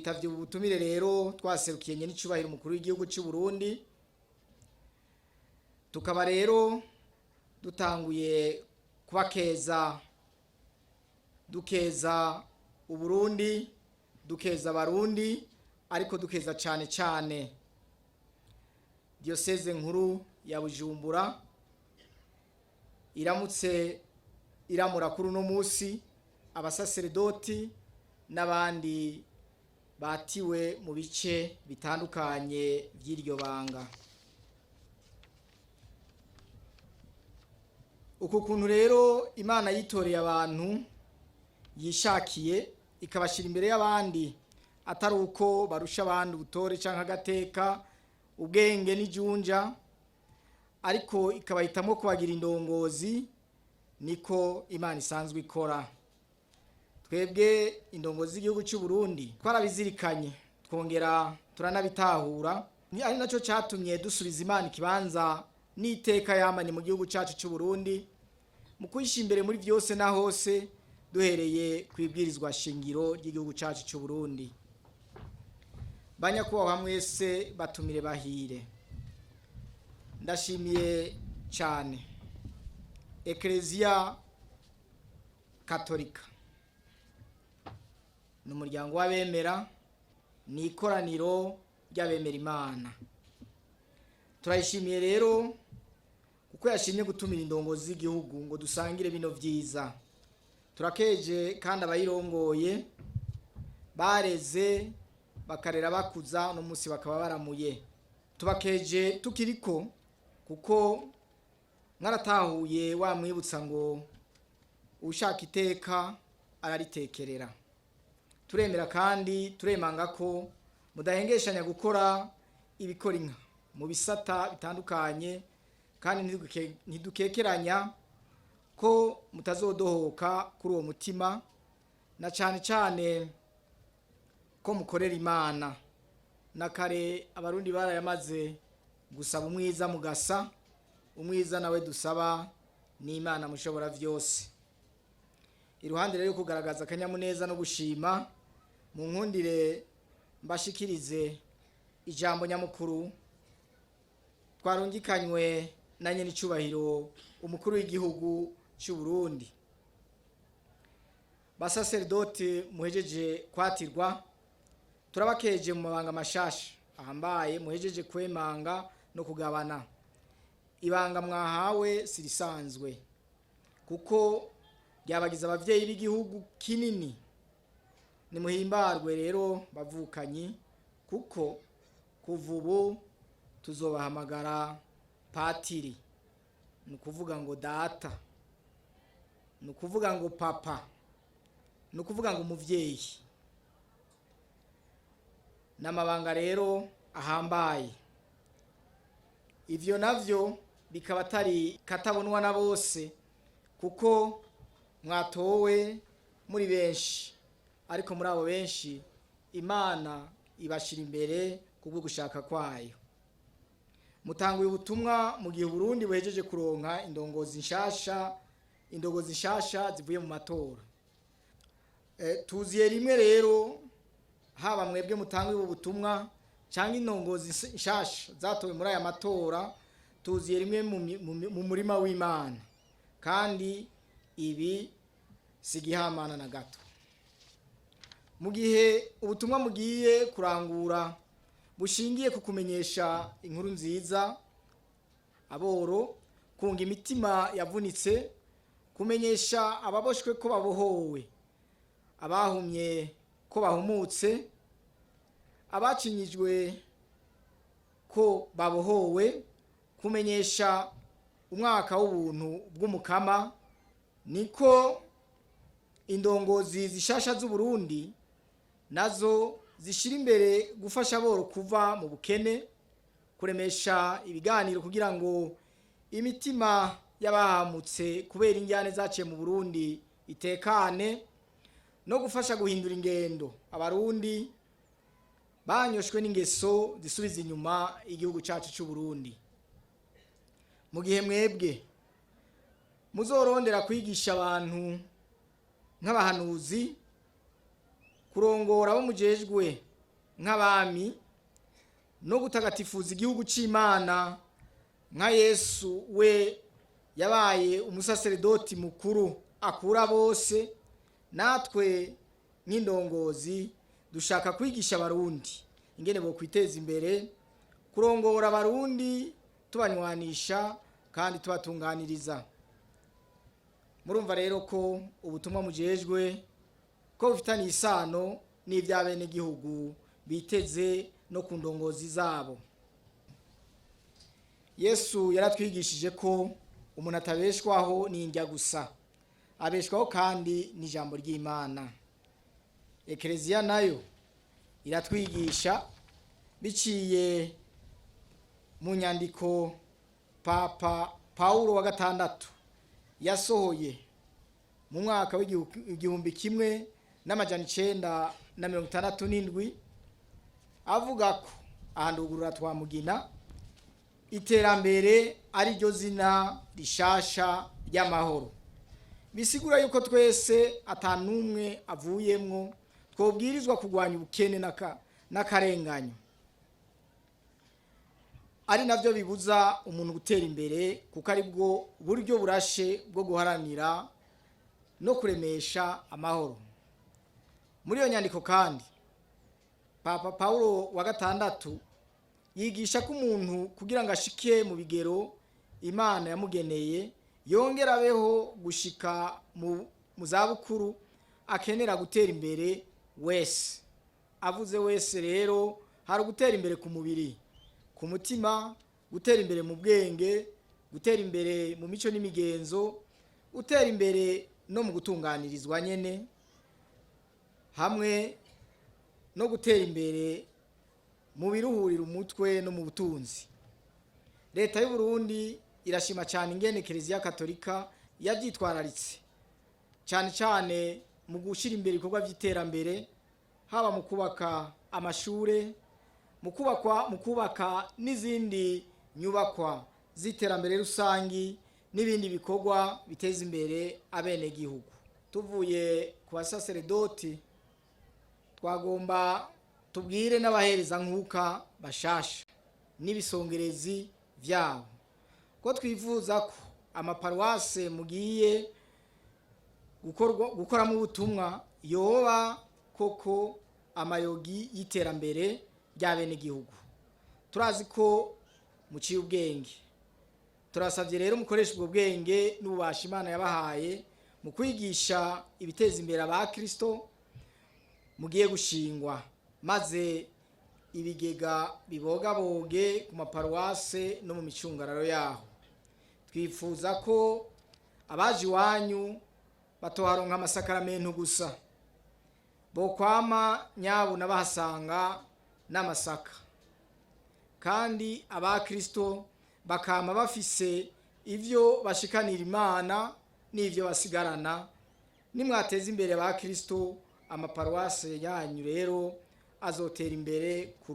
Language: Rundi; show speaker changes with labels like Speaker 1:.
Speaker 1: Twitavye ubu butumire rero twaserukiye nyenicubahiro umukuru w'igihugu cy'u Burundi. Tukaba rero dutanguye kubakeza, dukeza Uburundi, dukeza Abarundi, ariko dukeza cane cane diyoseze nkuru ya Bujumbura iramutse iramura kuri uno munsi abasaseredoti n'abandi batiwe mu bice bitandukanye by'iryo banga. Uku kuntu rero Imana yitoreye abantu yishakiye, ikabashyira imbere y'abandi, atari uko barusha abandi ubutore cyangwa agateka, ubwenge n'ijunja, ariko ikabahitamo kubagira indongozi, niko Imana isanzwe ikora. Twebwe indongozi z'igihugu cy'u Burundi twarabizirikanye, twongera turanabitahura, ni ari nacyo cyatumye dusubiza Imana ikibanza n'iteka yamanye mu gihugu cyacu cy'u Burundi, mu kwishyira imbere muri byose na hose, duhereye ku ibwirizwa shingiro ry'igihugu cyacu cy'u Burundi. Banyakubahwa mwese batumire bahire, ndashimiye cyane Ekereziya Katolika. Ni umuryango w'abemera, ni ikoraniro ry'abemera Imana. Turayishimiye rero kuko yashimye gutumira indongozi z'igihugu ngo dusangire bino byiza. Turakeje kandi abayirongoye bareze, bakarera, bakuza, uno munsi bakaba baramuye. Tubakeje tukiriko kuko mwaratahuye wa mwibutsa ngo ushaka iteka araritekerera. Turemera kandi turemanga ko mudahengeshanya gukora ibikora inka mu bisata bitandukanye, kandi ntidukekeranya ko mutazodohoka kuri uwo mutima, na cyane cyane ko mukorera Imana. Na kare Abarundi barayamaze gusaba umwiza mugasa, umwiza nawe dusaba n'Imana mushobora byose. Iruhande rero yo kugaragaza akanyamuneza no gushima, mu nkundire mbashikirize ijambo nyamukuru twarungikanywe na nyenicubahiro umukuru w'igihugu cy'u Burundi. Basaseredoti muhejeje kwatirwa, turabakeje mu mabanga mashasha ahambaye muhejeje kwemanga no kugabana. Ibanga mwahawe sirisanzwe, kuko ryabagize abavyeyi b'igihugu kinini. Nimuhimbarwe rero bavukanyi, kuko kuva ubu tuzobahamagara patiri, ni ukuvuga ngo data, ni ukuvuga ngo papa, ni ukuvuga ngo umuvyeyi. N'amabanga rero ahambaye, ivyo navyo bikaba atari katabonwa na bose, kuko mwatowe muri benshi, ariko muri abo benshi Imana ibashira imbere kubwo gushaka kwayo. Mutanguye ubutumwa mu gihe Burundi buhejeje kuronka indongozi nshasha, indongozi nshasha zivuye mu matora. Tuziye rimwe rero, haba mwebwe mutanguye ubu butumwa cyangwa indongozi nshasha zatowe muri aya matora, tuziye rimwe mu murima w'Imana, kandi ibi si igihamana na gato. Mu gihe ubutumwa mugiye kurangura bushingiye ku kumenyesha inkuru nziza aboro, kunga imitima yavunitse, kumenyesha ababoshwe ko babohowe, abahumye ko bahumutse, abacinyijwe ko babohowe, kumenyesha umwaka w'ubuntu bw'Umukama, niko indongozi zishasha z'Uburundi nazo zishira imbere gufasha aboro kuva mu bukene, kuremesha ibiganiro kugira ngo imitima y'abahamutse kubera injyane zaciye mu Burundi itekane, no gufasha guhindura ingendo Abarundi banyoshwe n'ingeso zisubiza inyuma igihugu cyacu cy'u Burundi. Mu gihe mwebwe muzorondera kwigisha abantu nk'abahanuzi, kurongora abo mujejwe. nk'abami no gutagatifuza igihugu c'Imana nka Yesu we yabaye umusaseredoti mukuru akura bose. Natwe nk'indongozi dushaka kwigisha Abarundi ingene bo kwiteza imbere, kurongora Abarundi tubanywanisha kandi tubatunganiriza. Murumva rero ko ubutumwa mujejwe ko bufitaniye isano n'ivy'abenegihugu biteze no ku ndongozi zabo. Yesu yaratwigishije ko umuntu atabeshwaho n'indya gusa, abeshwaho kandi n'ijambo ry'Imana. Ekereziya nayo iratwigisha biciye mu nyandiko Papa Paulo wa gatandatu yasohoye mu mwaka w'1967, avuga ko ahandugurura twamugina iterambere ari ryo zina rishasha ry'amahoro. Bisigura yuko twese atanumwe avuyemwo twobwirizwa kurwanya ubukene n'akarenganyo, ari navyo bibuza umuntu gutera imbere, kuko ari bwo buryo burashe bwo guharanira no kuremesha amahoro. Muri iyo nyandiko kandi Papa Paulo wa gatandatu yigisha ko umuntu kugira ngo ashike mu bigero Imana yamugeneye, yongera abeho gushika mu zabukuru, akenera gutera imbere wese. Avuze wese rero hari ugutera imbere ku mubiri, ku mutima, gutera imbere mu bwenge, gutera imbere mu mico n'imigenzo, gutera imbere no mu gutunganirizwa nyene, hamwe no gutera imbere mu biruhurira umutwe no mu butunzi. Leta y'u Burundi irashima cyane ingene Kiliziya Katolika yavyitwararitse, cyane cyane mu gushyira imbere ibikorwa by'iterambere, haba mu kubaka amashure, mu kubaka n'izindi nyubakwa z'iterambere rusangi n'ibindi bikorwa biteza imbere abenegihugu. Tuvuye ku basaseredoti, twagomba tubwire n'abahereza nkuka bashasha n'ibisongerezi vyabo ko twifuza ko amaparuwase mugiye gukoramo ubutumwa yoba koko amayogi y'iterambere ry'abenegihugu. Turazi ko muciye ubwenge, turasabye rero mukoresha ubwo bwenge n'ububasha Imana yabahaye mu kwigisha ibiteza imbere abakristo mugiye gushingwa, maze ibigega bibogaboge ku maparuwase no mu micungararo yaho. Twifuza ko abaje iwanyu batoharonka amasakaramentu gusa, bokwama nyabuna bahasanga n'amasaka, kandi abakristo bakama bafise ivyo bashikanira Imana n'ivyo basigarana. Nimwateza imbere abakristo, amaparuwase yanyu rero azotera imbere ku